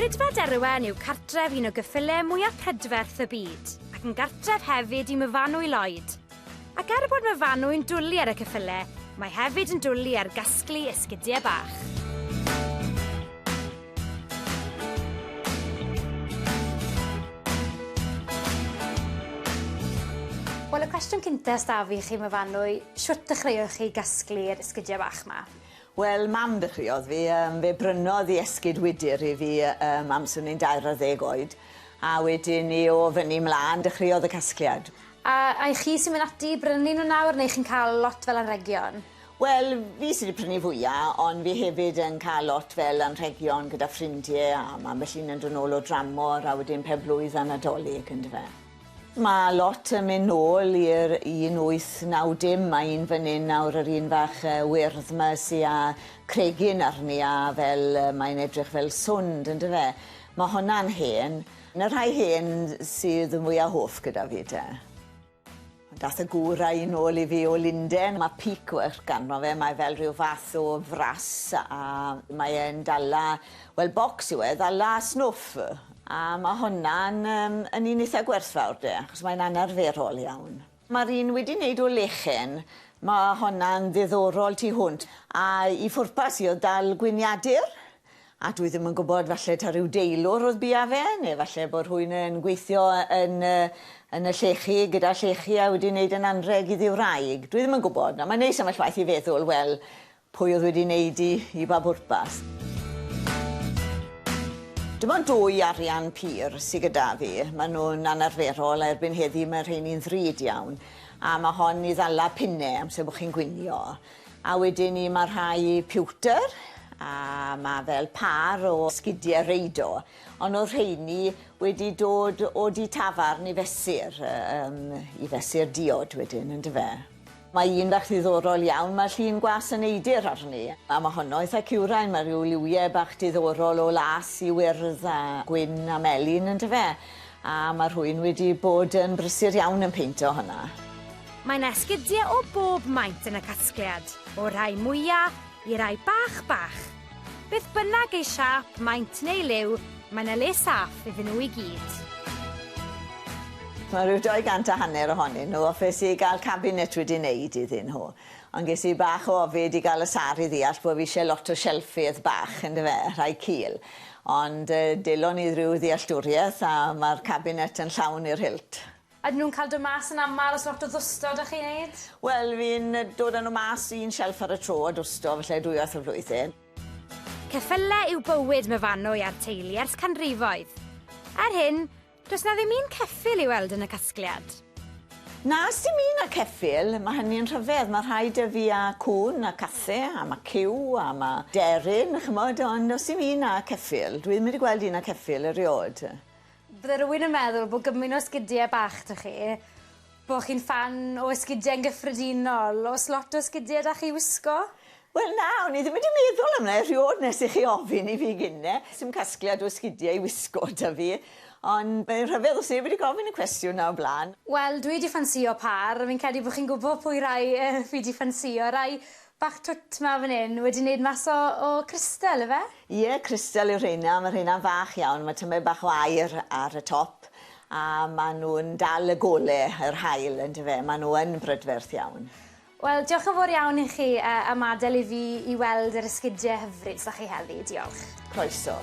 Bridfa Derwen yw cartref un o gyffyle mwyaf prydferth y byd, ac yn gartref hefyd i Myfanwy Lloyd. Ac er bod Myfanwy'n dwlu ar y ceffyle, mae hefyd yn dwlu ar gasglu esgidiau bach. Wel, y cwestiwn cynta s'da fi i chi Myfanwy, shwt dechreuoch chi gasglu'r esgidiau bach 'ma? Wel, mam ddechreuodd fi, yym fe brynodd 'i esgid wydyr i fi yym amser o'n i'n dair ar ddeg oed, a wedyn 'ny o fyny mlan dechreuodd y casgliad. A ai chi sy'n mynd ati i brynu nhw nawr neu chi'n cael lot fel anrhegion? Wel, fi sy 'di prynu fwya, ond fi hefyd yn cael lot fel anrhegion gyda ffrindie a ma' ambell un yn dod nôl o dramor a wedyn pen-blwydd a Nadolig yndyfe. Ma' lot yn mynd nôl i'r 1890, ma' un fyn 'yn nawr yr un fach yy wyrdd 'ma sy â cregyn arni a fel yy mae'n edrych fel swnd yndyfe. Ma' honna'n hen. 'Na rhai hen sydd yn fwya hoff gyda fi te. Dath y gŵr â un nôl i fi o Lunden, ma' peak work arno fe, mae fel rhyw fath o frass a mae e'n dala, wel bocs yw e, ddala snwff. A ma' honna'n yym yn un itha gwerthfawr de, achos mae'n anarferol iawn. Ma'r un wedi neud o lechen, ma' honna'n ddiddorol tu hwnt, a 'i phwrpas hi o'dd dal gwiniadur, a dwi ddim yn gwbod falle ta ryw deilwr o'dd bia fe, ne' falle bo' rhywun yn gweithio yn y yn y llechi gyda llechi a wedi neud yn anrheg iddi wraig. Dwi ddim yn gwbod, a mae'n neis ambell waith i feddwl, wel, Pwy oedd wedi wneud i, i ba bwrpas? Dim ond dwy arian pur sy gyda fi. Maen nhw'n anarferol a erbyn heddi mae rheini'n ddrud iawn. A mae hon i ddala pinne amser bod chi'n gwinio. A wedyn ni mae rhai pewter a mae fel pâr o sgidiau reido. Ond oedd rheini wedi dod o dŷ tafarn i fesur, yym, i fesur diod wedyn, yndyfe? Mae un fach ddiddorol iawn, mae llun gwas y neidr arni, a ma' honno eitha cywrain, mae rhyw liwie bach diddorol o las i wyrdd a gwyn a melyn yndyfe? A ma' rhywun wedi bod yn brysur iawn yn peinto honna. Mae 'na esgidie o bob maint yn y casgliad, o'r rhai mwya i rai bach bach. Beth bynnag eu siâp, maint neu liw, mae 'na le saff iddyn nhw i gyd. Mae rhyw 200 a hanner ohonyn nhw, a ffes i gael cabinet wedi wneud iddyn nhw. Ond ges i bach o ofid i gael y sar i ddeall bod fi eisiau lot o shelffydd bach, yndyfe, rhai cul. Ond yy delon ni ryw ddealltwriaeth a mae'r cabinet yn llawn i'r hilt. Ydyn nhw'n cael dod mas yn aml? Oes lot o ddwsto 'da chi'n neud? Wel, fi'n dod â nhw mas un shelff ar y tro a dwsto, falle dwywaith y flwyddyn. Ceffyle yw bywyd Myfanwy a'r teulu ers canrifoedd. Er hyn, does 'na ddim un ceffyl i weld yn y casgliad. Na, sdim un â ceffyl, ma' hynny'n rhyfedd, ma' rhai 'da fi â cŵn a cathe a ma' cyw a ma' deryn, ch'mod, ond do's dim un â ceffyl. Dwi ddim wedi gweld un â ceffyl eriôd. Bydde rywun yn meddwl bod gymaint o esgidie bach 'da chi, bo' chi'n ffan o esgidie yn gyffredinol. O's lot o esgidie 'da chi i wisgo? Wel na, o'n i ddim wedi meddwl am 'na erio'd nes i chi ofyn i fi gynne. Sim casgliad o esgidie i wisgo 'da fi, ond mae'n rhyfedd os neb wedi gofyn y cwestiwn 'na o bla'n. Wel, dwi 'di ffansïo pâr, a fi'n credu bo' chi'n gwbo pwy rai yy fi 'di ffansïo, rai bach twt 'ma fan 'yn wedi neud mas o o crystal yfe? Ie, crystal yw rheina, ma' rheina'n fach iawn, ma' tymed bach o aur ar y top a ma' nhw'n dal y gole, yr haul yndyfe, ma' nhw yn brydferth iawn. Wel, diolch yn fawr iawn i chi yy am adel i fi i weld yr esgidie hyfryd s'da chi heddi, diolch. Croeso.